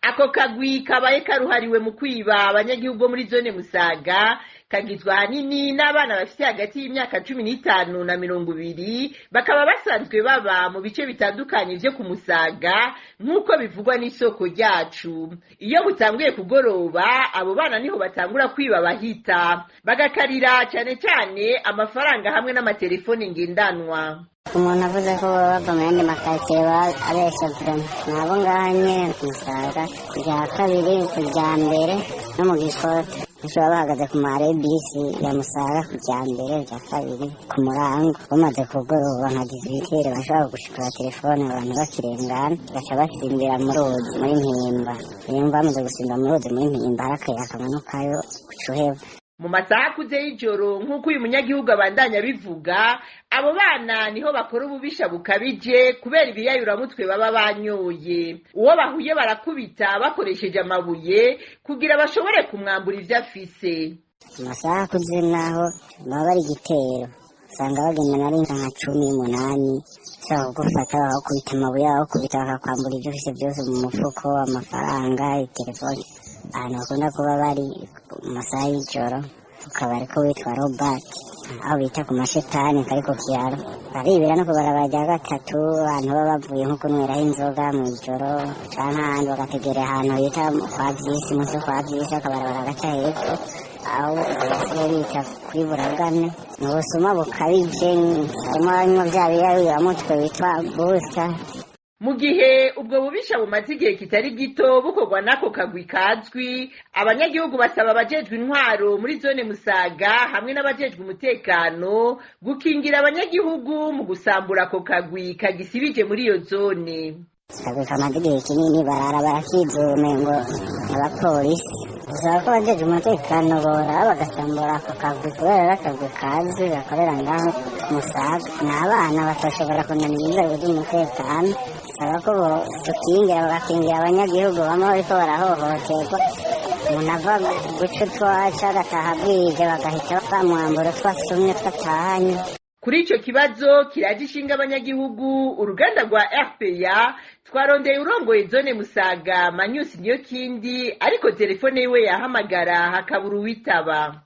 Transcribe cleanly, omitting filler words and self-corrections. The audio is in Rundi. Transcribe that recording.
Ako kagwi kabaye karuhariwe mu kwiba abanyagihugu bo muri zone Musaga, kagizwe ahanini n'abana bafite hagati y'imyaka 15 na 20, bakaba basanzwe baba mu bice bitandukanye vyo ku Musaga, nk'uko bivugwa n'isoko ryacu. Iyo butanguye kugoroba, abo bana niho batangura kwiba bahita, bagakarira cane cane amafaranga hamwe n'amatelefone ngendanwa. Umuntu avuze ko baba bava mu yandi makaritsiye abeshya vraiment. Ni abo ngaho nyene ku Musaga, ku rya kabiri, ku rya mbere no mu Gikota. Benshi baba bahagaze ku mare bisi ya Musaga, ku rya mbere, rya kabiri, ku murango. Bamaze kugoroba nka 18, bashobora gushikura telefone abantu bakirengana, baca basimbira mu ruzi muri Mpimba. Iyo bamaze gusimba mu ruzi muri Mpimba, hari akayira kamanukayo uca uheba. Mu masaha akuze y'ijoro, nk'uko uyu munyagihugu abandanya abivuga, abo bana niho bakora ububisha bukabije kubera ibiyayuramutwe baba banyoye. Uwo bahuye barakubita bakoresheje amabuye kugira bashobore kumwambura ivyo afise. Amasaha akuze naho baba bari igitero, usanga bagenda ari nka 18, bashobora kugufata bakakubita amabuye, bakakubita bakakwambura ibyo ufise byose mu mufuko, amafaranga, telefone. Ahantu bakunda kuba bari mu masaha y'ijoro, ku kabari ko witwa Robert, aho bita ku mashetani kari ku kiraro. Baribera no ku barabara rya gatatu, abantu baba bavuye nko kunyweraho inzoga mu ijoro, canke ahandi bagategera ahantu bita kwa Vyisi, munsi kwa Vyisi, akabarabara gaca hepfo aho basigaye bita kuri Buragane. Ni ubusuma bukabije, harimo abanywa vya biyayuramutwe bitwa busa. Mu gihe ubwo bubisha bumaze igihe kitari gito bukorwa n'ako kagwi kazwi, abanyagihugu basaba abajejwe intwaro muri zone Musaga hamwe n'abajejwe umutekano gukingira abanyagihugu mu gusambura ako kagwi kagisibije muri iyo zone. Akagwi kamaze igihe kinini, barara barakizura umengo abapolisi. Bisaba ko abajejwe umutekano boraba bagasambura ako kagwi, kubera ari akagwi kazwi gakorera ngaho Musaga. Ni abana batoshobora kunanira inzego z'umutekano. Bisaba ko bodukingira, bagakingira abanyagihugu bamwe bariko barahohoterwa. Umuntu ava guca utwaca agataha bwije, bagahita bamwambura utwo asumye, utwo atahanye. Kuri ico kibazo kiraje ishinga abanyagihugu, uruganda rwa RPA twarondeye urongoye zone Musaga, Manyusi Niyokindi, ariko telefone yiwe yahamagara hakabura uwitaba.